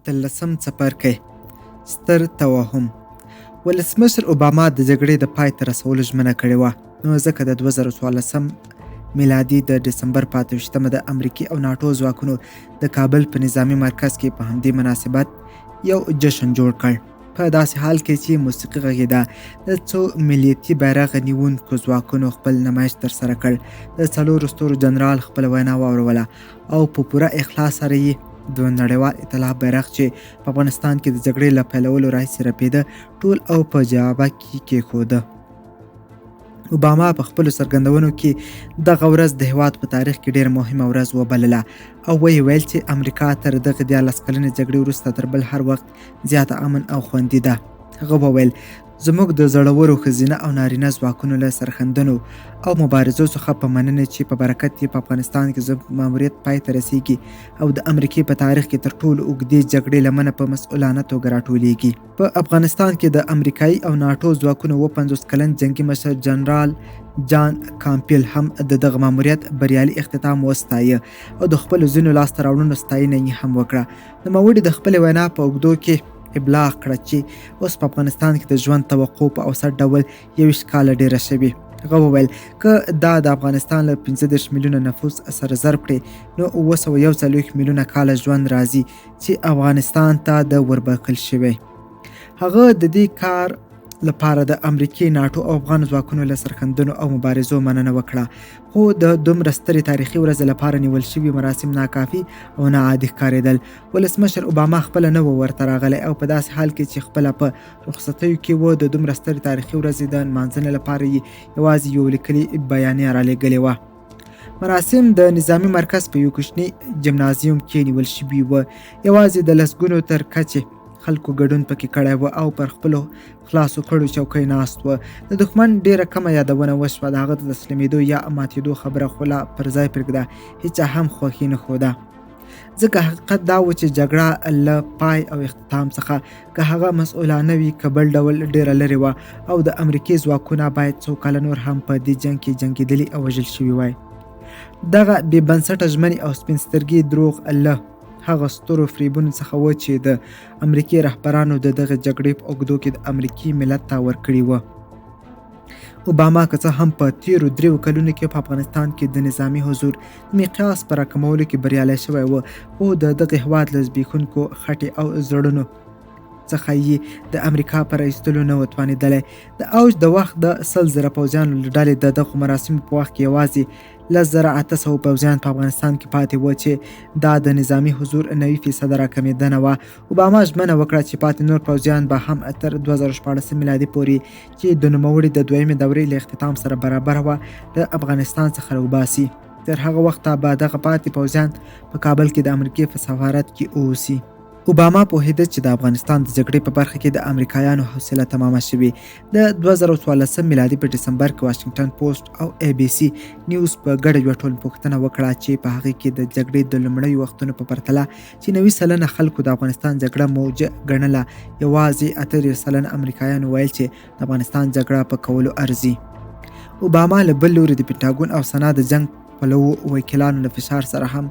اتلسم څپرکی، ستر توهم. ولسمشر اوباما د جګړې د پای ته رسولو ژمنه کړې وه، نو ځکه د 2014 میلادي د ډسمبر په 28مه د امریکې او ناټو ځواکونو د کابل په نظامي مرکز کې په همدې مناسبت یو جشن جوړ کړ. په داسې حال کې چې موسیقي غږېده، د څو ملیتي بیرغ نیوونکو ځواکونو خپل نمایش ترسره کړ. د څلورو ستورو جنرال خپله وینا واوروله او په پوره اخلاص سره یې د نړیوال ائتلاف بیرغ چې په افغانستان کې د جګړې له پیلولو راهیسې رپېده، ټول او په جعبه کې کېښوده. اوباما په خپلو څرګندونو کې دغه ورځ د هیواد په تاریخ کې ډیره مهمه ورځ وبلله او ویې ویل چې امریکا تر دغې 13 کلنې جګړې وروسته تر بل هر وخت زیاته امن او خوندي ده. هغه وویل، زموږ د زړورو ښځینه او نارینه ځواکونو له سرښندنو او مبارزو څخه په مننې چې په برکت یې په افغانستان کې زموږ ماموریت پای ته رسیږي او د امریکې په تاریخ کې تر ټولو اوږدې جګړې لمنه په مسؤلانه توګه راټولیږي. په افغانستان کې د امریکایي او ناټو ځواکونو 57 کلن جنګي مشر جنرال جان کامپیل هم د دغه ماموریت بریالي اختتام وستایه او د خپلو ځینو لاسته راوړنو ستاینه یې هم وکړه. نوموړي د خپلې وینا په اوږدو کې ابلاغ کړه چې اوس په افغانستان کې د ژوند توقع په اوسط ډول 21 کاله ډېره شوې. هغه وویل، که دا د افغانستان له 35 میلیونه نفوس سره ضرب کړي، نو 741 میلیونه کاله ژوند راځي چې افغانستان ته د وربخښل شوی. هغه د دې کار لپاره د امریکې، ناټو او افغان ځواکونو له سرښندنو او مبارزو مننه وکړه، خو د دومره سترې تاریخي ورځې لپاره نیول شوي مراسم ناکافي او ناعادي ښکارېدل. ولسمشر اوباما خپله نه و ورته راغلی او په داسې حال کې چې خپله په رخصتیو کې و، د دومره سترې تاریخي ورځې د نمانځنې لپاره یې یوازې یو لیکلې بیانیه رالیږلې وه. مراسم د نظامي مرکز په یو کوچني جمنازیوم کې نیول شوي و. یوازې د لسګونو تر کچې خلکو ګډون پکې کړی و او پر خپلو خلاصو کړو چوکۍ ناست و. د دښمن ډیره کمه یادونه وشوه. د هغه د تسلیمېدو یا ماتېدو خبره خو لا پر ځای پرېږده، هیچا هم خوښي نه ښوده، ځکه حقیقت دا و چې جګړه له پای او اختتام څخه، که هغه مسؤلانه وي که بل ډول، ډیره لرې وه او د امریکې ځواکونه باید څو کاله نور هم په دې جنګ کې جنګېدلي او وژل شوي وای. دغه بې بنسټه ژمنې او سپین سترګي دروغ له هغه سترو فریبونو څخه و چې د امریکې رهبرانو د دغې جګړې په اوږدو کې د امریکې ملت ته ورکړي وه. اوباما که څه هم په تیرو 3 کلونو کې په افغانستان کې د نظامي حضور د مقیاس په راکمولو کې بریالی شوی و، خو د دغه هیواد له زبېښونکو خټې او زړونو څخه یې د امریکا پر ایستلو نه و توانېدلی. د اوج د وخت د 100,000 پوځیانو له ډلې د دغو مراسمو په وخت کې یوازې 10,800 پوځیان په افغانستان کې پاتې و چې دا د نظامي حضور 90% راکمېدنه وه. اوباما ژمنه وکړه چې پاتې نور پوځیان به هم تر 2016 میلادي پورې چې د نوموړي د دویمې دورې له اختتام سره برابره وه، له افغانستان څخه راوباسي. تر هغه وخته به دغه پاتې پوځیان په کابل کې د امریکې په سفارت کې اوسي. اوباما پوهېده چې د افغانستان د جګړې په برخه کې د امریکایانو حوصله تمامه شوې. د 2014 میلادي په ډسمبر کې واشنګټن پوسټ او ای بي سي نیوز په ګډه یوه ټولپوښتنه وکړه چې په هغې کې د جګړې د لومړیو وختونو په پرتله چې 90% خلکو د افغانستان جګړه موجه ګڼله، یوازې 38% امریکایانو ویل چې د افغانستان جګړه په کولو ارزي. اوباما له بل لوري د پنټاګون او سنا د جنګ پلوو وکیلانو له فشار سره هم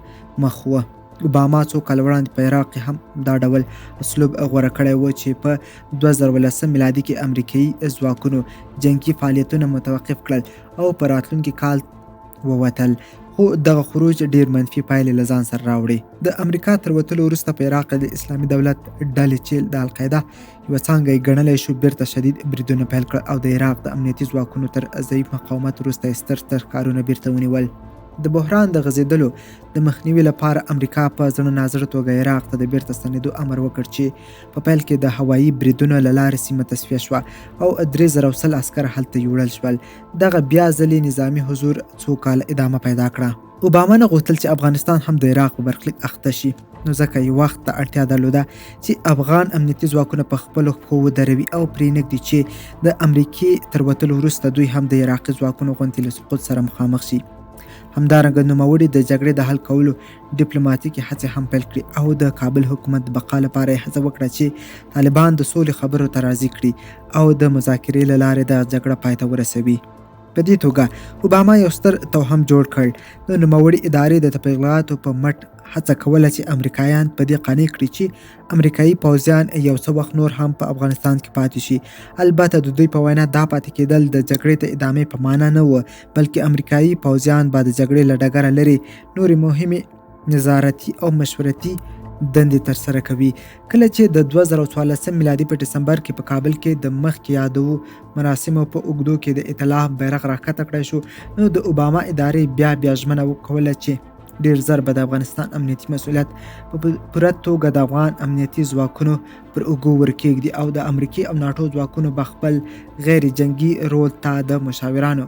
مخ و. اوباما څو کاله وړاندې په عراق کې هم دا ډول اسلوب غوره کړی و چې په 2010 میلادي کې امریکایي ځواکونو جنګي فعالیتونه متوقف کړل او په راتلونکي کال ووتل، خو دغه خروج ډیر منفي پایلې له ځان سره راوړې. د امریکا تر وتلو وروسته په عراق کې د اسلامي دولت ډلې چې د القاعده یوه څانګه یې ګڼلی شو، بیرته شدید بریدونه پیل کړل او د عراق د امنیتي ځواکونو تر ضعیف مقاومت وروسته یې ستر ستر ښارونه بیرته ونیول. د بحران د غځېدلو د مخنیوي لپاره امریکا په زړه نازړه توګه عراق ته د بیرته ستنېدو امر وکړ چې په پیل کې د هوایي بریدونو له لارې سیمه تصفیه شوه او 3100 عسکر هلته یوړل شول. دغه بیا ځلې نظامي حضور څو کاله ادامه پیدا کړه. اوباما نه غوښتل چې افغانستان هم د عراق په برخلیک اخته شي، نو ځکه یې وخت ته اړتیا درلوده چې افغان امنیتي ځواکونه په خپلو پښو ودروي او پرې نه ږدي چې د امریکې تر وتلو وروسته دوی هم د عراقي ځواکونو غوندې له سقوط سره مخامخ شي. همدارنګه نوموړي د جګړې د حل کولو ډیپلوماټیکې هڅې هم پیل کړې او د کابل حکومت د بقا لپاره یې هڅه وکړه چې طالبان د سولې خبرو ته راضي کړي او د مذاکرې له لارې دغه جګړه پای ته ورسوي. په دې توګه اوباما یو ستر توهم جوړ کړ. د نوموړي ادارې د تبلیغاتو په مټ هڅه کوله چې امریکایان په دې قانع کړي چې امریکایي پوځیان یو څه وخت نور هم په افغانستان کې پاتې شي. البته د دوی په وینا دا پاتې کېدل د جګړې د ادامې په معنا نه و، بلکې امریکایي پوځیان به د جګړې له ډګره لرې نورې مهمې نظارتي او مشورتي دندې ترسره کوي. کله چې د 2014 میلادي په ډسمبر کې په کابل کې د مخکې یادو مراسمو په اوږدو کې د ائتلاف بیرغ راښکته کړای شو، نو د اوباما ادارې بیا بیا ژمنه وکوله چې ډیر زر به د افغانستان امنیتي مسؤلیت په پوره توګه د افغان امنیتي ځواکونو پر اوږو ورکیږدي او د امریکې او ناټو ځواکونو به خپل غیر جنګي رول ته د مشاورانو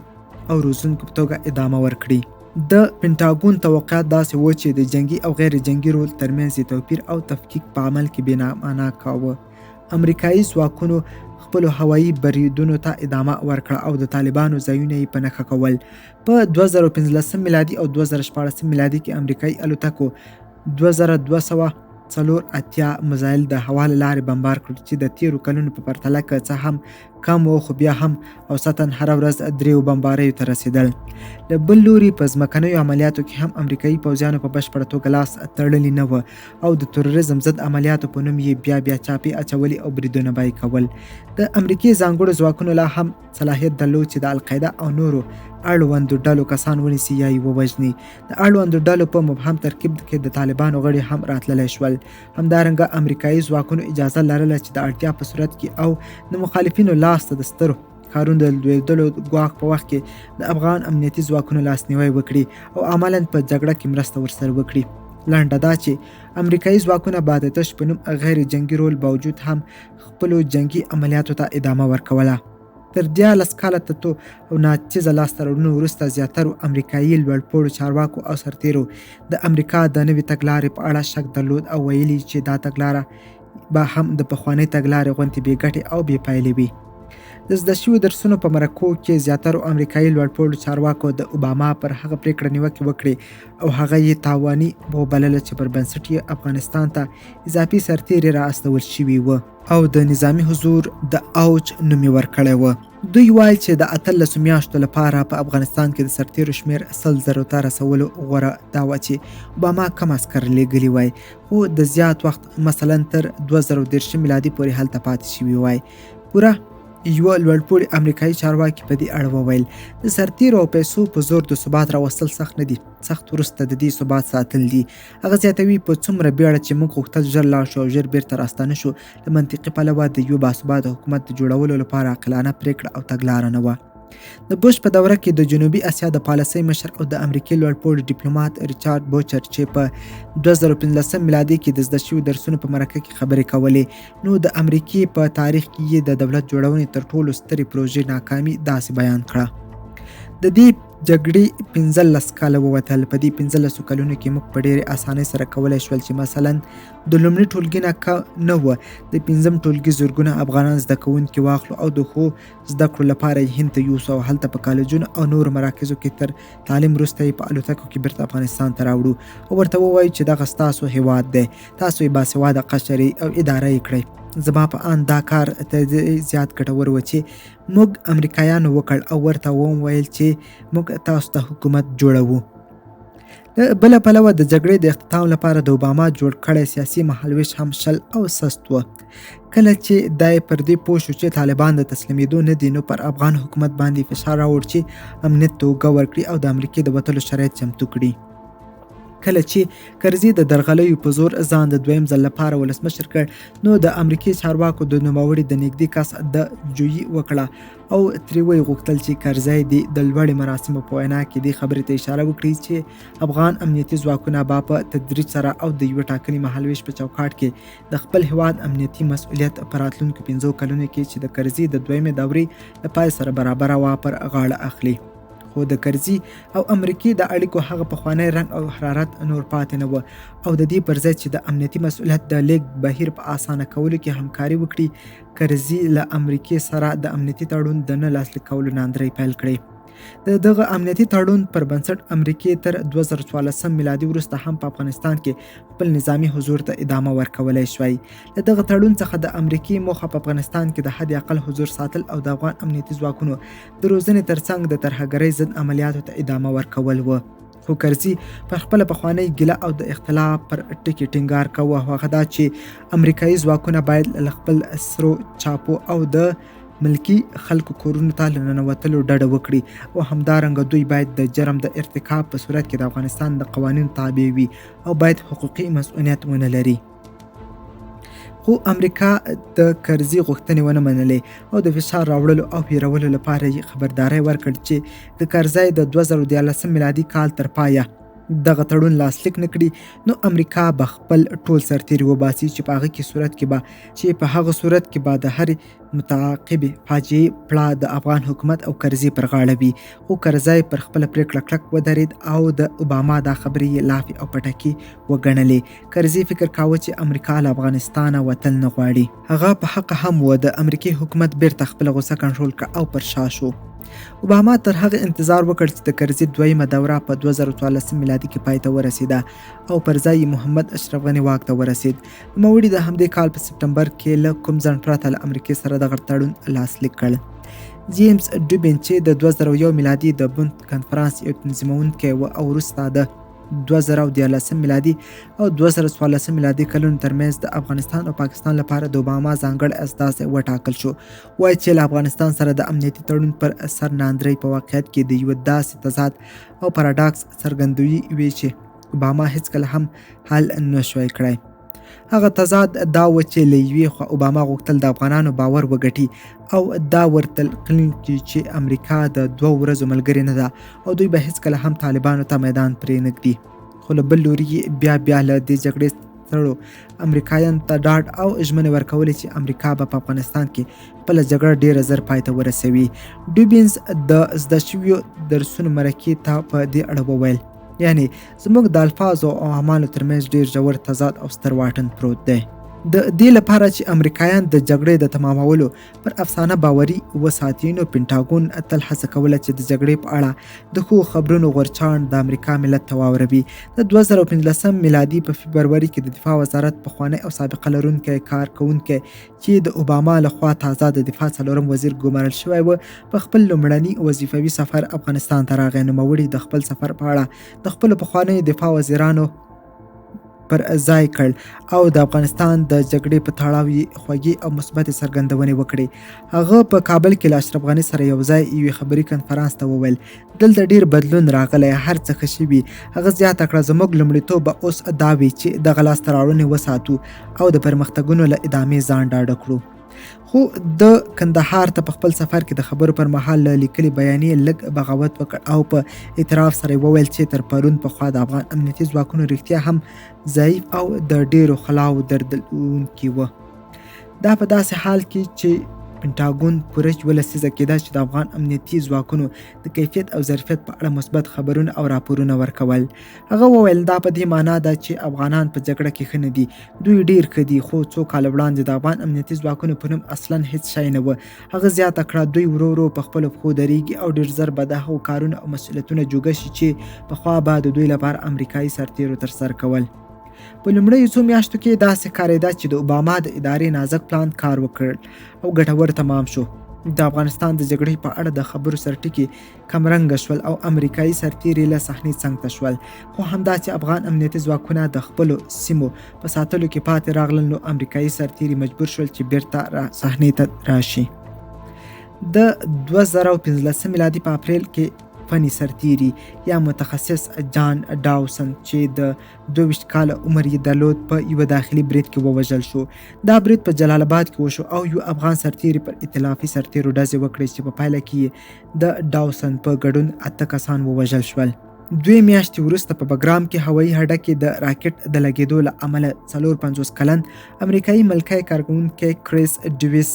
او روزونکو په توګه ادامه ورکړي. د پنټاګون توقعات داسې وو چې د جنګي او غیر جنګي رول ترمنځ یې توپیر او تفکیک په عمل کې بې معنا کاوه. امریکایي ځواکونو خپلو هوایي بریدونو ته ادامه ورکړه او د طالبانو ځایونه یې په نښه کول. په 2015 میلادي او 2016 میلادي کې امریکایي الوتکو 2284 مزایل د هوا له لارې بمبار کړل چې د تیرو کلونو په پرتله که څه هم کم و، خو بیا هم اوسطاً هره ورځ دریو بمباریو ته رسېدل. له بل لوري په ځمکنیو عملیاتو کې هم امریکایي پوځیانو په بشپړه توګه لاس تړلي نه و او د تروریزم ضد عملیاتو په نوم یې بیا بیا چاپې اچولې او بریدونه به یې کول. د امریکې ځانګړو ځواکونو لا هم صلاحیت درلود چې د القاعده او نورو اړوندو ډلو کسان ونیسي یا یې ووژني. د اړوندو ډلو په مبهم ترکیب کې د طالبانو غړي هم راتللی شول. همدارنګه امریکایي ځواکونو اجازه لرله چې د اړتیا په صورت کې او د مخالفینو لاس ته د سترو ښارونو د لوېدلو ګواښ په وخت کې د افغان امنیتي ځواکونو لاسنیوی وکړي او عملاً په جګړه کې مرسته ورسره وکړي. لنډه دا چې امریکایي ځواکونه به د تش په نوم غیر جنګي رول باوجود هم خپلو جنګي عملیاتو ته ادامه ورکوله. تر 13 کاله تتو او ناچیزه لاسته راوړنو وروسته زیاترو امریکایي لوړپوړو چارواکو او سرتیرو د امریکا د نوې تګلارې په اړه شک درلود او ویلي چې دا تګلاره به هم د پخوانۍ تګلارې غوندې بې ګټې او بې پایلې وي. د زده شویو درسونو په مرکو کې زیاترو امریکایي لوړپوړو چارواکو د اوباما پر هغه پرېکړه نیوکې وکړې او هغه یې تاواني وبلله چې پر بنسټ یې افغانستان ته اضافي سرتیري را استول شوي وو او د نظامي حضور د اوج نوم یې ورکړی و. دوی وایي چې د 18 میاشتو لپاره په افغانستان کې د سرتیرو شمېر 100,000 ته رسولو غوره دا وه چې اوباما کم عسکر لیږلي وای، خو د زیات وخت مثلا تر 2030 میلادي پورې هلته پاتې شوي وای. پوره یوه لوړپوړي امریکایي چارواکي په دې اړه وویل، د سرتیرو او پیسو په زور د ثبات راوستل سخت نه دي، سخت وروسته د دې ثبات ساتل دي. هغه زیاتوي، په څومره بیړه چې موږ غوښتل ژر لاړ شو او ژر بیرته راستانه شو، له منطقي پلوه د یوه باثباته حکومت د جوړولو لپاره عاقلانه پرېکړه او تګلاره نه وه. د بوش په دوره کې د جنوبي اسیا د پالیسۍ مشر او د امریکې لوړپوړي ډیپلومات ریچارډ بوچر چې په 2015 میلادي کې د زده شویو درسونو په مرکه کې خبرې کولې، نو د امریکې په تاریخ کې یې د دولت جوړونې تر ټولو سترې پروژې ناکامي داسې بیان کړه. د دې جګړې 15 کاله ووتل. په دې 15 کلونو کې موږ په ډېرې اسانۍ سره کولای شول چې مثلا د لومړي ټولګي نه که نه و د پنځم ټولګي زرګونه افغانان زده کوونکي واخلو او د ښو زده کړو لپاره یې هند ته یوسو او هلته په کالجونو او نورو مراکزو کې تر تعلیم وروسته یې په الوتکو کې بیرته افغانستان ته راوړو او ورته ووایو چې دغه ستاسو هیواد دی، تاسو یې باسواده قشر او اداره یې کړئ. زما په اند دا کار تر دې زیات ګټور و چې موږ امریکایانو وکړ او ورته وویل چې موږ تاسو ته حکومت جوړوو. له بله پلوه د جګړې د اختتام لپاره د اوباما جوړ کړی سیاسي مهالوېش هم شل او سست و. کله چې دی پر دې پوه شو چې طالبان د تسلیمېدو نه دي، نو پر افغان حکومت باندې فشار راوړ چې امنیت ته اوږه ورکړي او د امریکې د وتلو شرایط چمتو کړي. کله چې کرزي د درغلیو په زور ځان د دویم ځل لپاره ولسمشر کړ، نو د امریکې چارواکو د نوموړي د نږدې کس د جویي وکړه او ترې ویې غوښتل چې کرزی دې د لوړې مراسمو په وینا کې دې خبرې ته اشاره وکړي چې افغان امنیتي ځواکونه به په تدریج سره او د یوه ټاکلي مهالوېش په چوکاټ کې د خپل هیواد امنیتي مسؤلیت په راتلونکو 5 کلونو کې چې د کرزي د دویمې دورې له پای سره برابره وه پر غاړه اخلي. خو د کرزي او امریکې د اړیکو هغه پخوانی رنګ او حرارت نور پاتې نه و او د دې پر ځای چې د امنیتي مسؤلیت د لېږد بهیر په اسانه کولو کې همکاري وکړي، کرزي له امریکې سره د امنیتي تړون د نه لاسلیک کولو ناندرۍ پیل کړې. د دغه امنیتي تړون پر بنسټ امریکې تر 2014 میلادي وروسته هم په افغانستان کې خپل نظامي حضور ته ادامه ورکولای شوای. له دغه تړون څخه د امریکې موخه په افغانستان کې د حد اقل حضور ساتل او د افغان امنیتي ځواکونو د روزنې ترڅنګ د ترهګرۍ ضد عملیاتو ته ادامه ورکول و. خو کرزي پر خپله پخوانۍ ګیله او د اختلاف پر ټکي ټینګار کاوه، هغه دا چې امریکایي ځواکونه باید له خپل سرو چاپو او د ملکي خلکو کورونو ته له ننوتلو ډډه وکړي او همدارنګه دوی باید د جرم د ارتکاب په صورت کې د افغانستان د قوانینو تابع وي او باید حقوقي مسؤلیت ونه لري. خو امریکا د کرزي غوښتنې ونه منلې او د فشار راوړلو او هیرولو لپاره یې خبرداری ورکړ چې که کرزی د 2013 میلادي کال تر پایه دغه تړون لاسلیک نه کړي نو امریکا به خپل ټول سرتیري وباسي چې په هغه کې صورت کې به چې په هغه صورت کې به د هرې متعاقبې فاجعې پړه د افغان حکومت او کرزي پر غاړه وي. خو کرزی پر خپله پرېکړه کلک ودرېد او د اوباما دا خبرې یې لافې او پټکې وګڼلې. کرزي فکر کاوه چې امریکا له افغانستانه وتل نه غواړي. هغه په حقه هم و، د امریکې حکومت بېرته خپله غوسه کنټرول کړه او پر شا شو. اوباما تر هغه انتظار وکړ چې د کرزي دویمه دوره په 2014 میلادي کې پای ته ورسېده او پر ځای یې محمد اشرف غني واک ته ورسېد. نوموړي د همدې کال په سپټمبر کې له کوم ځنډ پرته له امریکې سره دغه تړون لاسلیک کړ. جیمز ډوبین چې د 2001 میلادي د بن کنفرانس یو تنظیمونکی و او وروسته د 2013 میلادي او 2014 میلادي کلونو ترمنځ د افغانستان او پاکستان لپاره د اوباما ځانګړی استازی وټاکل شو، وایي چې له افغانستان سره د امنیتي تړون پر سر ناندرۍ په واقعیت کې د یوه داسې تضاد او پاراډاکس څرګندویي وي چې اوباما هیڅکله هم حل نه شوای کړای. هغه تضاد دا و چې له یوې خوا اوباما غوښتل د افغانانو باور وګټي او دا ورتلقین کړي چې امریکا د دوو ورځو ملګرې نه ده او دوی به هیڅکله هم طالبانو ته میدان پرې نه ږدي، خو له بل لوري یې بیا بیا له دې جګړې ستړو امریکایانو ته ډاډ او ژمنې ورکولې چې امریکا به په افغانستان کې خپله جګړه ډیره زر پای ته ورسوي. ډوبینز د زده شویو درسونو مرکې ته په دې اړه وویل، یعنی زموږ د الفاظو او اعمالو ترمنځ ډیر ژور تضاد او ستر واټن پروت دی. د دې لپاره چې امریکایان د جګړې د تمامولو پر افسانه باوري وساتي نو پنټاګون تل هڅه کوله چې د جګړې په اړه د ښو خبرونو غورچاڼ د امریکا ملت ته واوروي. د 2015 میلادي په فبروري کې د دفاع وزارت پخوانی او سابقه لرونکی کار کوونکی چې د اوباما له خوا تازه د دفاع څلورم وزیر ګمارل شوی و، په خپل لومړني وظیفوي سفر افغانستان ته راغی. نوموړي د خپل سفر په اړه د خپلو پخوانیو دفاع وزیرانو پر ځای کړ او د افغانستان د جګړې په تړاو یې خوږې او مثبتې څرګندونې وکړې. هغه په کابل کې له اشرف غني سره یو ځای یوې خبري کنفرانس ته وویل، دلته ډیر بدلون راغلی، هر څه ښه شوي. هغه زیاته کړه، زموږ لومړیتوب به اوس دا وي چې دغه لاسته راوړنې وساتو او د پرمختګونو له ادامې ځان ډاډه کړو. خو د کندهار ته په خپل سفر کې د خبرو پر مهال له لیکلي بیانیې لږ بغاوت وکړ او په اعتراف سره یې وویل چې تر پرون پخوا د افغان امنیتي ځواکونو رښتیا هم ضعیف او د ډیرو خلاوو درلودونکي و. دا په داسې حال کې چې پنټاګون پوره یوه لسیزه کېده چې د افغان امنیتي ځواکونو د کیفیت او ظرفیت په اړه مثبت خبرونه او راپورونه ورکول. هغه وویل، دا په دې معنا ده چې افغانان په جګړه کې ښه نه دي، دوی ډیر ښه دي، خو څو کاله وړاندې د افغان امنیتي ځواکونو په نوم اصلا هیڅ شی نه و. هغه زیاته کړه، دوی ورو ورو په خپلو پښو درېږي او ډیر زر به د هغو کارونو او مسؤلیتونه جوګه شي چې پخوا به د دوی لپاره امریکایي سرتیرو ترسره کول. په لومړیو څو میاشتو کې داسې ښکارېده چې د اوباما د ادارې نازک پلان کار وکړ او ګټور تمام شو. د افغانستان د جګړې په اړه د خبرو سرټکي کمرنګه شول او امریکایي سرتیري له صحنې څنګ ته شول، خو همدا چې افغان امنیتي ځواکونه د خپلو سیمو په ساتلو کې پاتې راغلل نو امریکایي سرتیري مجبور شول چې بیرته را صحنې ته راشي. د 2015 میلادي په اپریل کې فني سرتیري یا متخصص جان ډاوسن چې د 22 کاله عمر یې درلود په یوه داخلي برید کې ووژل شو. دا برید په جلال آباد کې وشو او یو افغان سرتیري پر ائتلافي سرتیرو ډزې وکړې چې په پایله کې یې د ډاوسن په ګډون 8 کسان ووژل شول. دوې میاشتې وروسته په بګرام کې هوایي هډه کې د راکټ د لګېدو له امله 54 کلن امریکایي ملکی کارکوونکی کریس ډیویس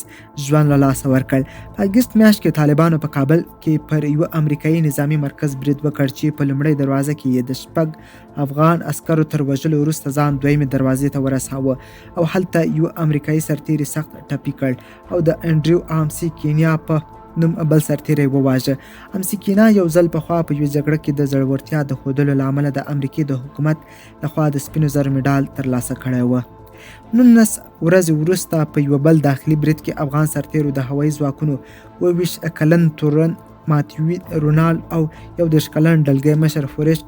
ژوند له لاسه ورکړ. په اګست میاشت کې طالبانو په کابل کې پر یوه امریکایي نظامي مرکز برید وکړ چې په لومړۍ دروازه کې یې د 6 افغان عسکرو تر وژلو وروسته ځان دویمې دروازې ته ورساوه او هلته یو امریکایي سرتیری سخت ټپي کړ او د انډریو آمسي کینیا په نوم بل سرتیری وواژه. امسیکینا یو ځل پخوا په یوې جګړه کې د زړورتیا د ښودلو له امله د امریکې د حکومت لخوا د سپینو زرو مډال ترلاسه کړی و. 19 ورځې وروسته په یوه بل داخلي برید کې افغان سرتیرو د هوایي ځواکونو 27 کلن تورن ماتیوي رونالډ او 31 کلن ډلګۍ مشر فورسټ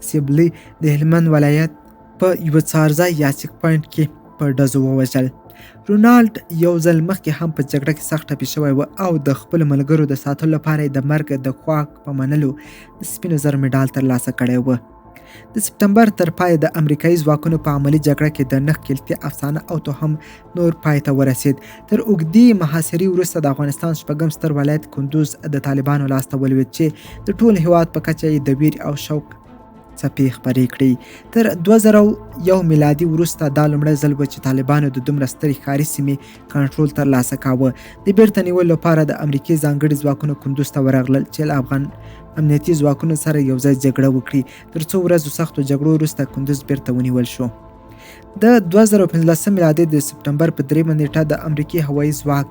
سیبلي د هلمند ولایت په یوه څارځای یا چیک پوینټ کې په ډزو ووژل. رونالډ یو ځل مخکې هم په جګړه کې سخت ټپي شوی و او د خپلو ملګرو د ساتلو لپاره یې د مرګ د خواک په منلو د سپینو زرو مډال ترلاسه کړی و. د سپټمبر تر پایه د امریکایي ځواکونو په عملي جګړه کې د نه ښکېلتیا افسانه او توهم نور پای ته ورسید. تر اوږدې محاصرې وروسته د افغانستان شپږم ستر ولایت کندوز د طالبانو لاس ته ولوېد چې د ټول هیواد په کچه یې د ویر او شوق څپې خپرې کړې. تر 2001 میلادي وروسته دا لومړی ځل و چې طالبانو د دومره سترې ښاري سیمې کنټرول ترلاسه کاوه. د بیرته نیولو لپاره د امریکې ځانګړي ځواکونه کندوز ته ورغلل چې له افغان امنیتي ځواکونو سره یو ځای جګړه وکړي. تر څو ورځو سختو جګړو وروسته کندوز بیرته ونیول شو. د 2015 میلادي د سپټمبر په 3 نیټه د امریکې هوایي ځواک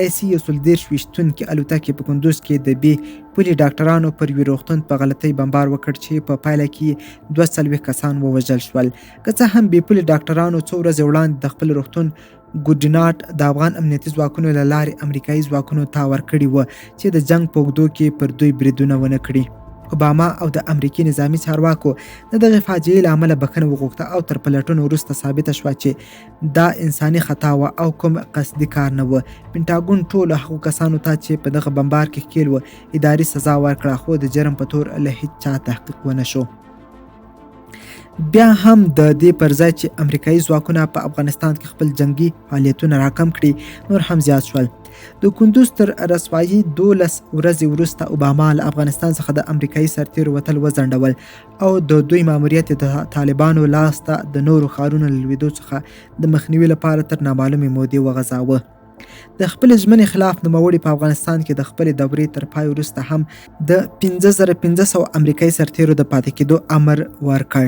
ای سي 130 ویشتونکې الوتکې په کندوز کې د بې پولې ډاکټرانو پر یوه روغتون په غلطۍ بمبار وکړ چې په پایله کې یې 42 کسان ووژل شول. که څه هم بې پولې ډاکټرانو څو ورځې وړاندې د خپل روغتون ګوډیناټ د افغان امنیتي ځواکونو له لارې امریکایي ځواکونو ته ورکړي و چې د جنګ په اوږدو کې پر دوی بریدونه ونه کړي. اوباما او د امریکې نظامي چارواکو د دغې فاجعې له امله بښنه وغوښته او تر پلټنو وروسته ثابته شوه چې دا انساني خطا وه او کوم قصدي کار نه و. پنټاګون ټولو هغو کسانو ته چې په دغه بمبار کې ښکیل و اداري سزا ورکړه، خو د جرم په تور له هیڅ چا تحقیق ونه شو. بیا هم د دې پر ځای چې امریکایي ځواکونه په افغانستان کې خپل جنګي فعالیتونه راکم کړي، نور هم زیات شول. د کندوز تر رسوایي 12 ورځې وروسته اوباما له افغانستان څخه د امریکایي سرتیرو وتل وځنډول او د دوی ماموریت د طالبانو لاس ته د نورو ښارونو له لوېدو څخه د مخنیوي لپاره تر نامعلومې مودې وغځاوه. د خپلې ژمنې خلاف نوموړي په افغانستان کې د خپلې دورې تر پای وروسته هم د 5500 امریکایي سرتیرو د پاتې کېدو امر ورکړ.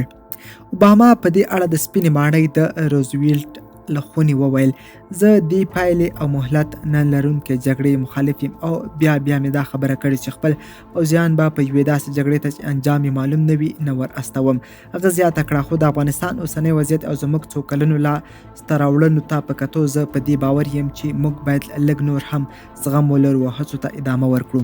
اوباما په دې اړه د سپینې ماڼۍ د روزویلټ له خونې وویل، زه دې پایلې او مهلت نه لرونکې جګړې مخالف یم او بیا بیا مې دا خبره کړې چې خپل پوځیان به په یوې داسې جګړې ته چې انجام یې معلوم نه وي نه ور استوم. هغه زیاته کړه، خو د افغانستان اوسنی وضعیت او زموږ څو کلنو لا سته راوړنو ته په کتو زه په دې باور یم چې موږ باید لږ نور هم زغم ولرو او هڅو ته ادامه ورکړو.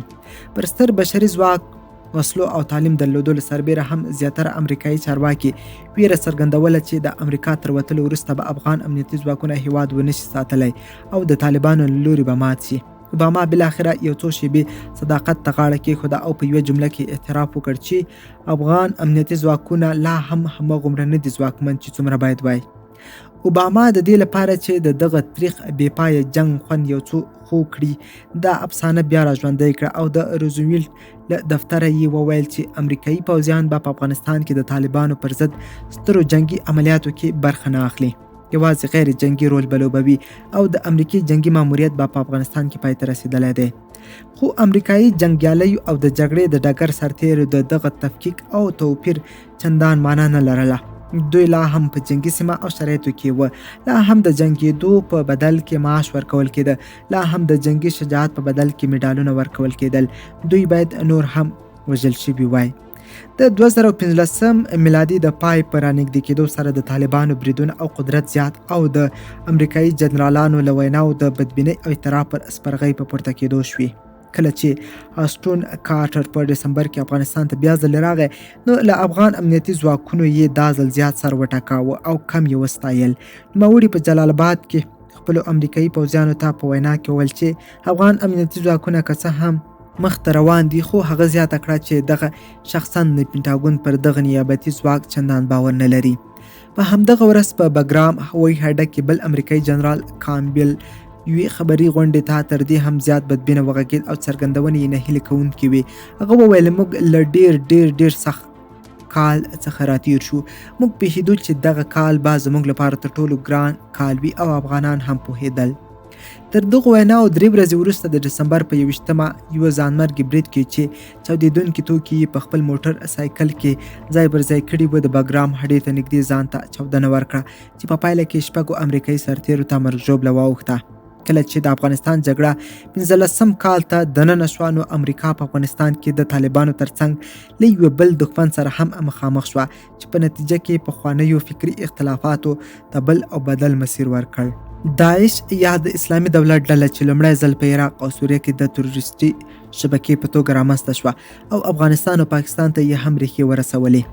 پر ستر بشري ځواک، وسلو او تعلیم درلودلو سربېره هم زیاتره امریکایي چارواکي ویره څرګندوله چې د امریکا تر وتلو وروسته به افغان امنیتي ځواکونه هیواد ونشي ساتلی او د طالبانو له لوري به مات شي. اوباما بالاخره یو څو شیبې صداقت ته غاړه کېښوده او په یوه جمله کې اعتراف وکړ چې افغان امنیتي ځواکونه لا هم همغومره نه دي ځواکمن چې څومره باید وای. اوباما د دې لپاره چې د دغه تریخ بې پایه جنګ خوند یو څو خوږ کړي، دا افسانه بیا را ژوندۍ کړه او د روزویلټ له دفتره یې وویل چې امریکایي پوځیان به په افغانستان کې د طالبانو پر ضد سترو جنګي عملیاتو کې برخه نه اخلي، یوازې غیر جنګي رول به لوبوي او د امریکې جنګي ماموریت به په افغانستان کې پای ته رسېدلی دی. خو امریکایي جنګیالیو او د جګړې د ډګر سرتېرو د دغه تفکیک او توپیر چندان معنا نه لرله. دوی لا هم په جنګي سیمه او شرایطو کې و، لا هم د جنګېدو په بدل کې معاش ورکول کېده، لا هم د جنګي شجاعت په بدل کې مډالونه ورکول کېدل. دوی باید نور هم وژل شوي وای. د 2015 میلادي د پای په رانږدې کېدو سره د طالبانو بریدونه او قدرت زیات او د امریکایي جنرالانو له ویناو د بدبینۍ او اعتراف پر سپرغۍ په پورته کېدو شوې. کله چې اسټون کارټر په ډسمبر کې افغانستان ته بیا ځل راغی، نو له افغان امنیتي ځواکونو یې دا ځل زیات سر وټکاوه او کم یې وستایل. نوموړي په جلال آباد کې خپلو امریکایي پوځیانو ته په وینا کې وویل چې افغان امنیتي ځواکونه که څه هم مخ ته روان دي، خو هغه زیاته کړه چې دغه شخصا د پنټاګون پر دغه نیابتي ځواک چندان باور نه لري. په همدغه ورځ په بګرام هوایي هډه کې بل امریکایي جنرال کامبل یوې خبري غونډې ته تر دې هم زیات بدبینه وغږېد او څرګندونې یې نهیلې کوونکې وې. هغه وویل، موږ له ډېر ډېر ډېر سخت کال څخه راتیر شو. موږ پوهېدو چې دغه کال به زموږ لپاره تر ټولو ګران کال وي او افغانان هم پوهېدل. تر دغو ویناو 3 ورځې وروسته د ډسمبر په 21مه یوه ځانمرګي برید کې چې چاودېدونکي توکي یې په خپل موټر سایکل کې ځای پر ځای کړي وو، د بګرام هډې ته نږدې ځان ته چاودنه ورکړه چې په پایله کې 6 امریکایي سرتېرو ته مرګ ژوبله واوښته. کله چې د افغانستان جګړه 15 کال ته دننه شوه، نو امریکا په افغانستان کې د طالبانو ترڅنګ له یوه بل دښمن سره هم مخامخ شوه چې په نتیجه کې پخوانیو فکري اختلافاتو ته بل او بدل مسیر ورکړ. داعش یا د اسلامي دولت ډله چې لومړی ځل په عراق او سوریه کې د تروریستي شبکې په توګه رامنځته شوه او افغانستان او پاکستان ته یې هم ریښې ورسولې.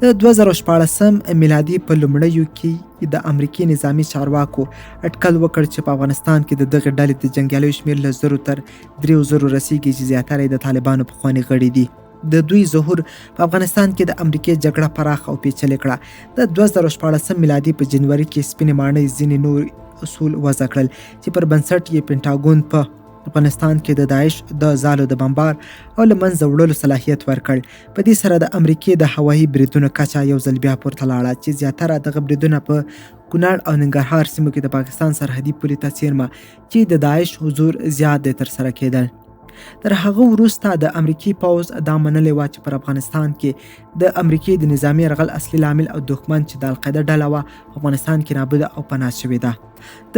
د 2016 میلادي په لومړیو کې د امریکې نظامي چارواکو اټکل وکړ چې په افغانستان کې د دغې ډلې د جنګیالیو شمېر له 1000 تر 3000 رسیږي چې زیاتره یې د طالبانو پخواني غړي دي. د دوی ظهور په افغانستان کې د امریکې جګړه پراخه او پیچلې کړه. د 2016 میلادي په جنوري کې سپینې ماڼۍ ځینې نور اصول وضع کړل چې پر بنسټ یې پنټاګون په افغانستان کې د داعش د ځالو د بمبار او له منځه وړلو صلاحیت ورکړ. په دې سره د امریکې د هوایي بریدونو کچه یو ځل بیا پورته لاړه چې زیاتره دغه بریدونه په کونړ او ننګرهار سیمو کې د پاکستان سرحدي پولې ته څیرمه چې د داعش حضور زیات دی ترسره کېدل. تر هغه وروسته د امریکې پوځ دا منلې وه چې پر افغانستان کې د امریکې د نظامي یرغل اصلي لامل او دښمن چې د القاعده ډله وه په افغانستان کې نابوده او پناه شوې ده.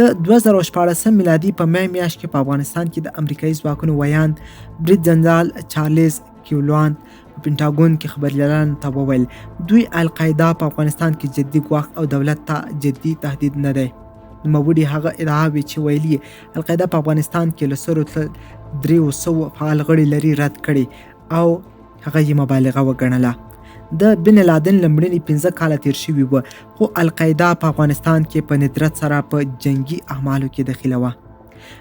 د 2016 میلادي په مې میاشت کې په افغانستان کې د امریکایي ځواکونو ویاند برید جنرال چارلیز کیولوان په پنټاګون کې خبریالانو ته وویل دوی القاعده په افغانستان کې جدي ګواښ او دولت ته جدي تهدید نه دی. نوموړي هغه ادعاوې چې ویلي القاعده په افغانستان کې له سرو تر 300 فعال غړي لري رد کړې او هغه یې مبالغه وګڼله. د بن لادن له مړینې 5 کاله تیر شوي وو، خو القاعده په افغانستان کې په ندرت سره په جنګي اعمالو کې دخیله وه.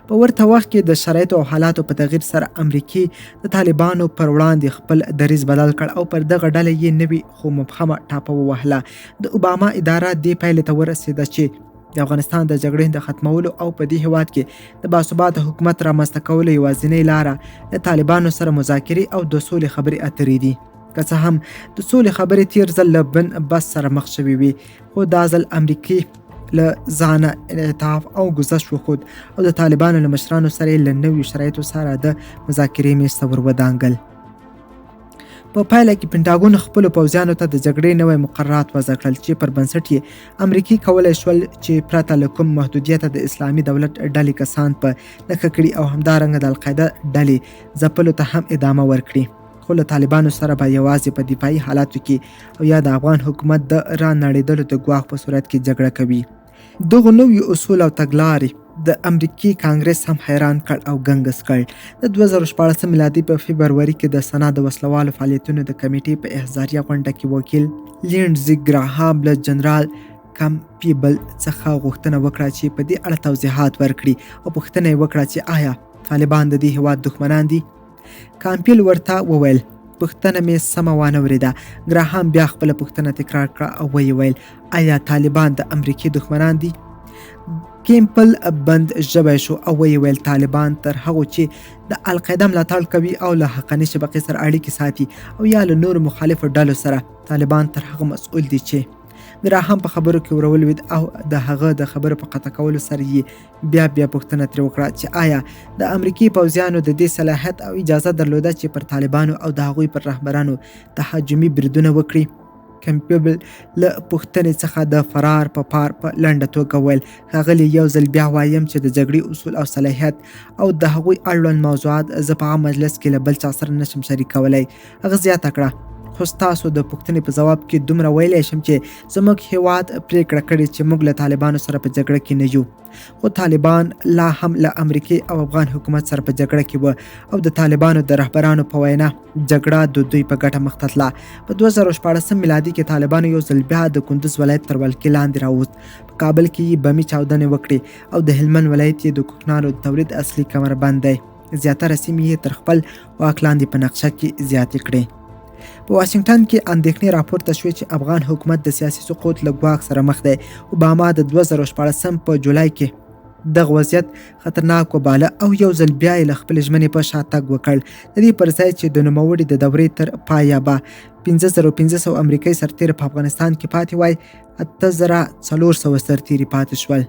په ورته وخت کې د شرایطو او حالاتو په تغییر سره امریکې د طالبانو پر وړاندې خپل دریځ بدل کړ او پر دغه ډله یې نوې خو مبهمه ټاپه ووهله. د اوباما اداره دې پایلې ته ورسېده چې د افغانستان د جګړې د ختمولو او په دې هیواد کې د باثباته حکومت رامنځته کولو یوازینۍ لاره له طالبانو سره مذاکرې او د سولې خبرې اترې دي. که څه هم د سولې خبرې تیر ځل له بن بس سره مخ شوې وې، خو دا ځل امریکې له ځانه انعطاف او ګذشت وښود او د طالبانو له مشرانو سره یې له نویو شرایطو سره د مذاکرې میز ته ور ودانګل. په پایله کې پنټاګون خپلو پوځیانو ته د جګړې نوی مقررات وضع کړل چې پر بنسټ یې امریکې کولی شول چې پرته له کوم محدودیته د اسلامي دولت ډلې کسان په نښه کړي او همدارنګه د القاعده ډلې ځپلو ته هم ادامه ورکړي، خو له طالبانو سره به یوازې په دفاعي حالاتو کې او یا د افغان حکومت د را نړېدلو د ګواښ په صورت کې جګړه کوي. دغو نویو اصول او تګلارې د امریکې کانګرس هم حیران کړ او ګنګس کړ. د 2016 میلادي په فبروري کې د سنا د وسلوالو فعالیتونو د کمیټې په احضاریه غونډه کې وکیل لینډزي ګراهام له جنرال کمپیبل څخه غوښتنه وکړه چې په دې اړه توضیحات ورکړي او پوښتنه یې وکړه چې آیا طالبان د دې هیواد دښمنان دي؟ کامپیل ورته وویل پوښتنه مې سمه وانه ورېده. ګراهام بیا خپله پوښتنه تکرار کړه او ویې ویل آیا طالبان د امریکې دښمنان دي؟ کیمپل بند ژبی شو او ویې ویل طالبان تر هغو چې د القاعده ملاتړ کوي او له حقاني شبکې سره اړیکې ساتي او یا له نورو مخالفو ډلو سره، طالبان تر هغه مسؤل دي چې ګراهام په خبرو کې ورولوېد او د هغه د خبرو په قطع کولو سره یې بیا بیا پوښتنه ترې وکړه چې آیا د امریکې پوځیانو د دې صلاحیت او اجازه درلوده چې پر طالبانو او د هغوی پر رهبرانو تهاجمي بریدونه وکړي؟ کمپبل له پوښتنې څخه د فرار په پار په لنډه توګه وویل ښاغلی یو ځل بیا وایم چې د جګړې اصول او صلاحیت او د هغوی اړوند موضوعات زه په عام مجلس کې له بل چا سره نشم شریکولی. هغه زیاته کړه خو ستاسو د پوښتنې په ځواب کې دومره ویلی شم چې زموږ هیواد پریکړه کړې چې موږ له طالبانو سره په جګړه کې نه یو، خو طالبان لا هم له امریکې او افغان حکومت سره په جګړه کې وه او د طالبانو د رهبرانو په وینا جګړه د دوی په ګټه مخته تله. په 2016 میلادي کې طالبانو یو ځل بیا د کندوز ولایت تر ولکې لاندې راووت، په کابل کې یې بمي چاودنې وکړې او د هلمند ولایت یې د کوکنارو د تولید اصلي کمربند دی. زیاتره سیمې یې تر خپل واک لاندې په نقشه کې زیاتې کړې. په واشنګټن کې اندېښنې راپورته شوې چې افغان حکومت د سیاسي سقوط له ګواښ سره مخ دی. اوباما د 2016 په جولای کې دغه وضعیت خطرناک وباله او یو ځل بیا یې له خپلې ژمنې په شا تګ وکړ. د دې پر ځای چې د نوموړي د دورې تر پایه به 5500 امریکایي سرتېري په افغانستان کې پاتې وای، 8400 سرتېري پاتې شول.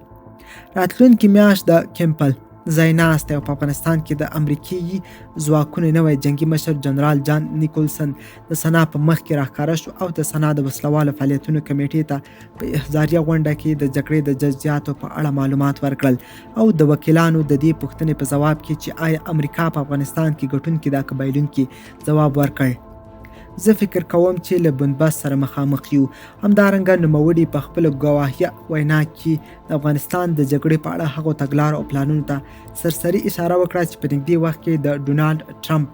راتلونکې میاشت د کمپل ځای ناستی او په افغانستان کې د امریکایي ځواکونو نوی جنګي مشر جنرال جان نیکولسن د سنا په مخ کې راښکاره شو او د سنا د وسلوالو فعالیتونو کمیټې ته په احضاریه غونډه کې د جګړې د جزئیاتو په اړه معلومات ورکړل او د وکیلانو د دې پوښتنې په ځواب کې چې آیا امریکا په افغانستان کې ګټونکې ده که بایلونکې ځواب ورکړ زه فکر کوم چې له بنبست سره مخامخ یو. همدارنګه نوموړي په خپله ګواهیه وینا کې د افغانستان د جګړې په اړه هغو تګلارو او پلانونو ته سرسري اشاره وکړه چې په نږدې وخت کې د ډونالډ ټرمپ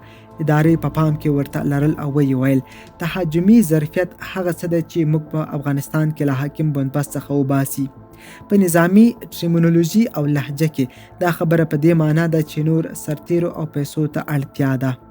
ادارې په پام کې ورته لرل او ویې ویل تهاجمي ظرفیت هغه څه دی چې موږ په افغانستان کې له حاکم بنبست څخه وباسي. په نظامي ټرمینولوژي او لهجه کې دا خبره په دې معنا ده چې نور سرتیرو او پیسو ته اړتیا ده.